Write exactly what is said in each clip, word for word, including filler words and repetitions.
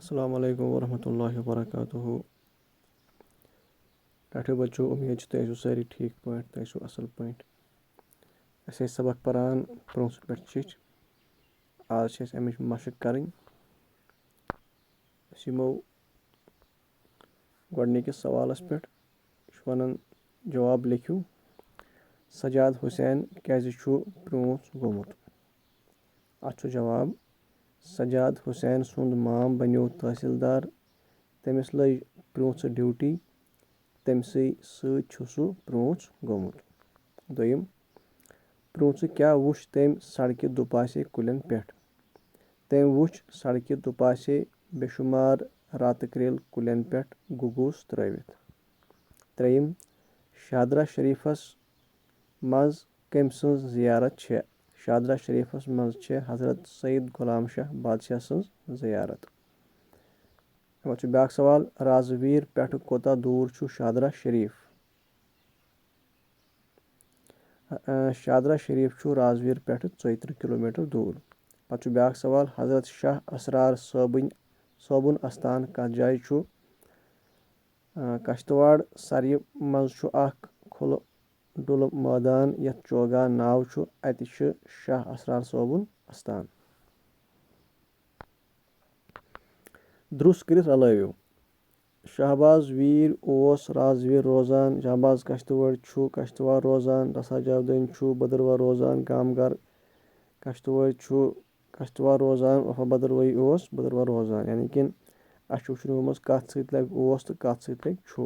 السلام علیکم ورحمۃ اللہ وبرکاتہ۔ ٹاٹھیو بچو، امید چھِ تُہۍ ٲسِو سٲری ٹھیٖک پٲٹھۍ، تُہۍ ٲسِو اَصٕل پٲٹھۍ۔ أسۍ ٲسۍ سبق پران پرٛونٛسہٕ پٮ۪ٹھ چِٹھۍ۔ آز چھِ اَسہِ اَمِچ مشق کَرٕنۍ۔ أسۍ یِمو گۄڈٕنِکِس سوالَس پٮ۪ٹھ، یہِ چھُ وَنان، جواب لیکھِو، سجاد حسین کیٛازِ چھُ پرٛونٛس گوٚمُت؟ اَتھ چھُ جواب، سجاد حسین سُنٛد مام بنیو تحصیلدار، تٔمِس لٔج پرٛونٛسہٕ ڈیوٹی، تٔمۍ سٕے سۭتۍ چھُ سُہ پرٛونٛس گوٚمُت۔ دوٚیِم، پرٛونٛسہٕ کیٛاہ وُچھ تٔمۍ سڑکہِ دُپاسے کُلٮ۪ن پٮ۪ٹھ؟ تٔمۍ وُچھ سڑکہِ دُپاسے بے شُمار راتہٕ کرٛیل کُلٮ۪ن پٮ۪ٹھ گُگوٗس ترٲوِتھ۔ ترٛیٚیِم، شادرا شریفس منٛز کٔمۍ سٕنٛز زیارت چھےٚ؟ شادرا شریفس منٛز چھےٚ حضرت سید غلام شاہ بادشاہ سٕنٛز زیارت۔ وۄنۍ چھُ بیٛاکھ سوال، رازویر پٮ۪ٹھٕ کوٗتاہ دوٗر چھُ شادرا شریف؟ آ، شادرا شریف چھُ رازویر پٮ۪ٹھٕ ژۄیہِ ترٕٛہ کِلوٗ میٖٹر دوٗر۔ پتہٕ چھُ بیٛاکھ سوال، حضرت شاہ اسرار صٲبٕنۍ، صٲبُن استان کتھ جایہِ چھُ؟ آ، کشتواڑ سرِ منٛز چھُ اکھ کھُلہٕ ڈُلہٕ مٲدان، یتھ چوگان ناو چھُ، اتہِ چھُ شاہ اسرار صٲبُن استان۔ درُس کٔرِتھ رلٲوِو۔ شہباز ویر اوس رازویر روزان، شہباز کشتوٲڑۍ چھُ کشتواڑ روزان، رسا جاودٲنۍ چھُ بدروا روزان، کامگار کشتوٲڑۍ چھُ کشتواڑ روزان، وفا بدروٲہی اوس بدروا روزان۔ یعنی کِن اَسہِ چھُ وٕچھُن گوٚمُت کَتھ سۭتۍ لَگہِ اوس تہٕ کَتھ سۭتۍ لَگہِ چھُ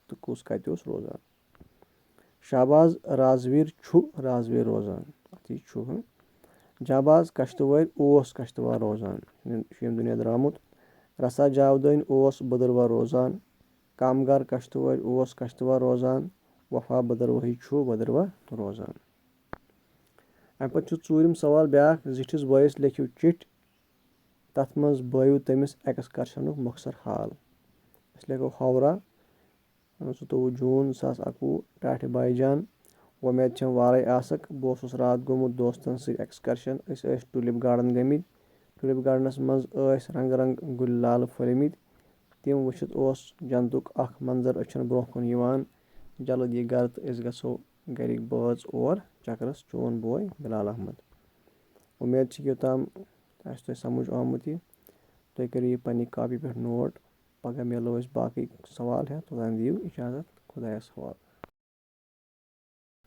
تہٕ کُس کَتہِ اوس روزان۔ شہباز رازویر چھُ رازویر روزان، اَتھ یہِ چھُ، ہاں۔ جہباز کشتوٲرۍ اوس کشتوار روزان، یہِ چھُ ییٚمہِ دُنیا درٛامُت۔ رسا جاودٲنۍ اوس بدروا روزان، کامگار کشتوٲرۍ اوس کشتوار روزان، وفا بدروٲہی چھُ بدروا روزان۔ اَمہِ پتہٕ چھُ ژوٗرِم سوال بیٛاکھ، زِٹھِس بٲیِس لیکھِو چِٹھۍ، تَتھ منٛز بٲیِو تٔمِس ایکسکرشنُک مۄخصر حال۔ أسۍ لیکھو ہوورہ، زٕتووُہ جوٗن زٕ ساس اَکوُہ، ٹاٹھہِ بائی جان۔ وۄمید چھم وارے آسکھ۔ بہٕ اوسُس راتھ گوٚمُت دوستن سۭتۍ ایکسکرشن۔ أسۍ ٲسۍ ٹولپ گارڈن گٔمٕتۍ۔ ٹولپ گارڈنس منٛز ٲسۍ رنگ رنگ گُلۍ لالہٕ پھٔلۍ مٕتۍ۔ تِم وٕچھِتھ اوس جنتُک اکھ منظر أچھن برونٛہہ کُن یِوان۔ جلد یہِ گرٕ تہٕ أسۍ گژھو گرِکۍ بٲژ اور چکرس، چون بوے بلال احمد۔ وۄمید چھِ یوٚتام آسہِ تۄہہِ سمجھ آمُت یہِ۔ تُہۍ کٔرِو یہِ پننہِ کاپی پٮ۪ٹھ نوٹ۔ پگاہ میلو أسۍ باقٕے سوال ہٮ۪تھ۔ توٚتام دِیِو اجازت۔ خۄدایس حوالہٕ۔